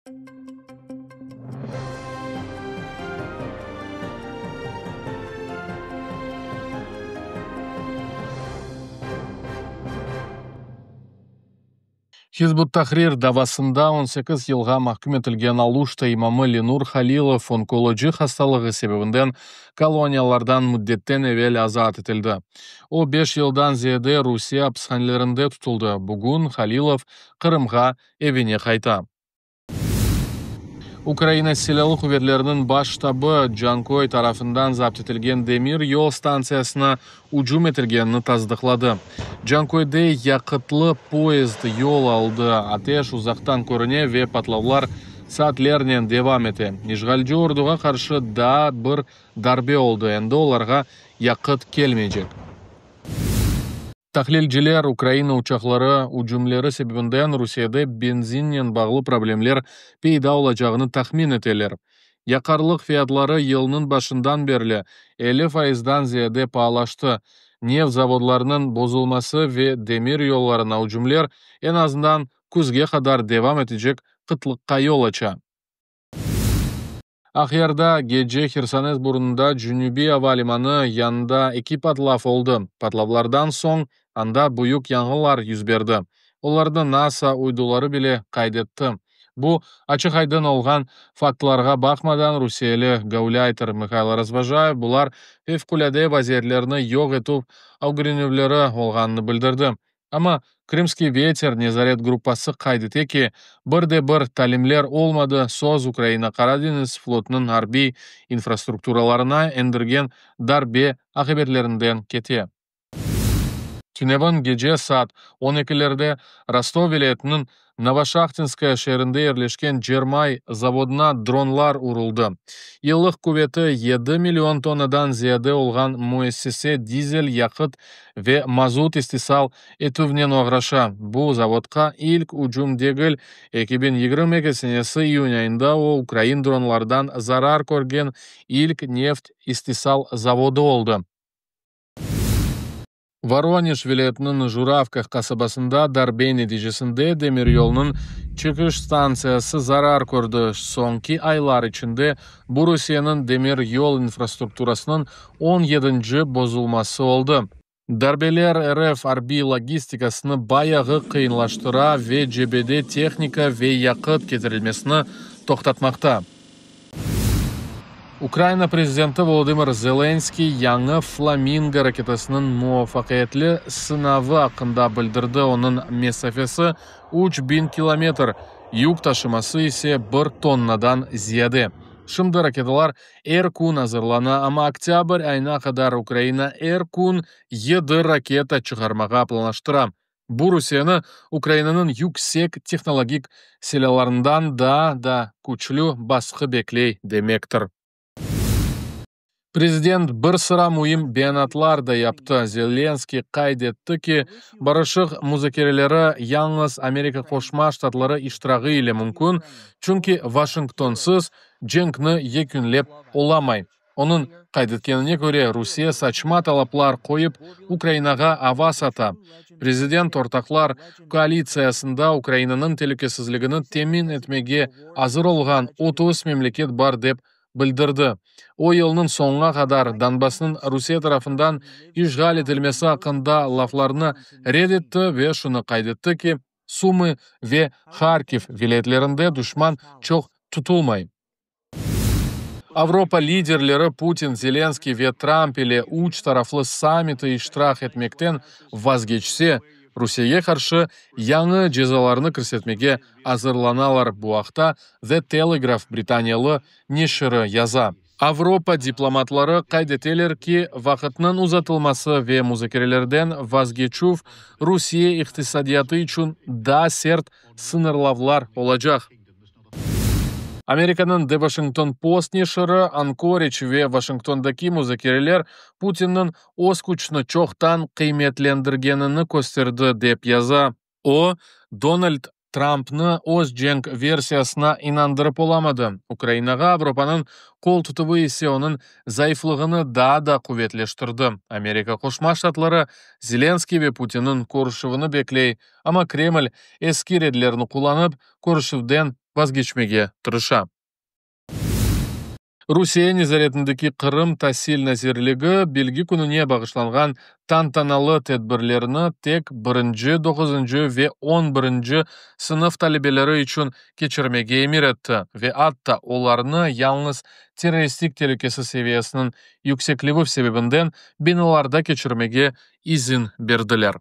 Hizb ut-Tahrir davasında 18 yılğa mahküm etilgen Aluşta imamı Lenur Halilov onkolojik hastalığı sebebinden koloniyalardan müddetten evel azat etildi. O, beş yıldan ziyade Rusiye apishanelerinde tutuldı. Bugün Halilov Qırımğa evine qayta. Ukraina Silâlı quvetleriniñ Baş ştabı Canköy tarafından zapt etilgen demir yol stantsiyasına ücüm etilgenini tasdıqladı. Canköyde yaqıtlı poyezd yol aldı, ateş uzaqtan körüne ve patlavlar saatlernen devam ete. İşğalci orduğa qarşı daa bir darbe oldı, endi olarğa yaqıt kelmeycek. Tahlilciler, Ukraina uçaqları ücümleri sebebinden Rusiyede benzinnen bağlı problemler peyda olacağını tahmin eteler. Yaqarlıq fiyatları yılnıñ başından berli 50 faizdan ziyade paalaştı. Neft zavodlarınıñ bozulması ve demir yollarına ücümler eñ azından küzge qadar devam etecek qıtlıqqa yol aça. Aqyarda gece Hersones burnunda Cenübiy ava limanı yanında eki patlav oldı. Patlavlardan soñ anda büyük yanğınlar yüz berdi, olarnı NASA uyduları bile qayd etti. Bu açıq-aydın olğan faktlarğa baqmadan, rusiyeli gaulâyter Mihaylo Razvojayev bular fevqulâde vaziyetlerni yoq etüv ögrenüvleri olğanını bildirdi. Amma Krımskiy veter nezaret gruppası qayd ete ki, bir de bir talimler olmadı, söz Ukraina Qara deñiz flotunıñ arbiy infrastrukturalarına endirgen darbe aqibetlerinden kete. Tünevin gece saat on ekilerde Rostov vilâyetiniñ Novoşahtinskaya şeerinde yerleşken cermay zavodına dronlar uruldı. Yıllıq quveti yedi million tonnadan ziyade olğan müessise dizel yaqıt ve mazut istisal etüvnen oğraşa. Bu zavodqa ilk ücüm degil, 2022 senesi iyün ayında o, ukrain dronlardan zarar körgen ilk neft istisal zavodı oldı. Voronej vilâyetiniñ Juravka qasabasında darbe neticesinde demiryolnıñ çıqış stantsiyası zarar kördi. Soñki aylar içinde bu Rusiyeniñ demiryol infrastrukturasınıñ on yedinci bozulması oldı. Darbeler RF arbiy logistikasını bayağı qıyınlaştıra ve cebede tehnika ve yaqıt ketirilmesini toqtatmaqta. Ukrayina prezidenti Volodımır Zelenskıy yañı Flamingo raketasınıñ muvafaqiyetli sınavı aqqında bildirdi, onıñ mesafesi 3000 kilometr, yük taşıması ise bir tonnadan ziyade. Şimdi raketalar er kün azırlana, amma oktâbr ayına qadar Ukrayina er kün yedi raketa çıqarmağa planlaştıra. Bu Rusiyeni Ukrayinanıñ yüksek tehnologik silâlarından daa da küçlü basqı bekley demektir. Prezident bir sıra müim beyanatlar da yaptı. Zelenskıy qayd etti ki, barışıq muzakereleri yalıñız Amerika Qoşma Ştatları iştirağı ile mümkün, çünki Vaşingtonsız cenkni yekünlep olamay. Onıñ qayd etkenine köre, Rusiye saçma talaplar qoyıp, Ukrainağa ava sata. Prezident ortaqlar koalitsiyasında Ukrainanıñ telükesizligini temin etmege azır olğan 30 memleket bar, dep bildirdi. O, yılnıñ soñuna qadar Donbassnıñ Rusiye tarafından işğal etilmesi aqqında laflarnı red etti ve şunı qayd etti ki, Sumı ve Harkiv vilâyetlerinde duşman çoq tutulmay. Avropa liderleri Putin, Zelenskıy ve Tramp ile üç taraflı sammitte iştirak etmekten vazgeçse, Rusiyege qarşı yañı cezalarnı kirsetmege azırlanalar. Bu aqta The Telegraph britaniyalı neşiri yaza. Avropa diplomatları qayd eteler ki, vaqıtnıñ uzatılması ve muzakerelerden vazgeçüv Rusiye iqtisadiyatı içün daa sert sıñırlavlar olacaq. Amerikanıñ The Washington Post neşiri Ankorij ve Vaşingtondaki muzakereler Putinniñ öz küçüni çoqtan qıymetlendirgenini kösterdi, dep yaza. O, Donald Trampnı öz cenk versiyasına inandırıp olamadı, Ukrainağa Avropanıñ qol tutuvı ise onıñ zayıflığını daa da quvetleştirdi. Amerika Qoşma Ştatları Zelenskıy ve Putinniñ körüşüvini bekley, amma Kreml eski redlerini qullanıp, körüşüvden. vazgeçmege tırışa. Rusiye nezaretindeki Qırım tasil nazirligi Bilgi kününe bağışlanğan tantanalı tedbirlerni tek birinci, doquzıncı ve on birinci sınıf talebeleri içün keçirmege emir etti ve atta olarnı yalıñız terroristik telükesi seviyesiniñ yüksekligi sebebinden binalarda keçirmege izin berdiler.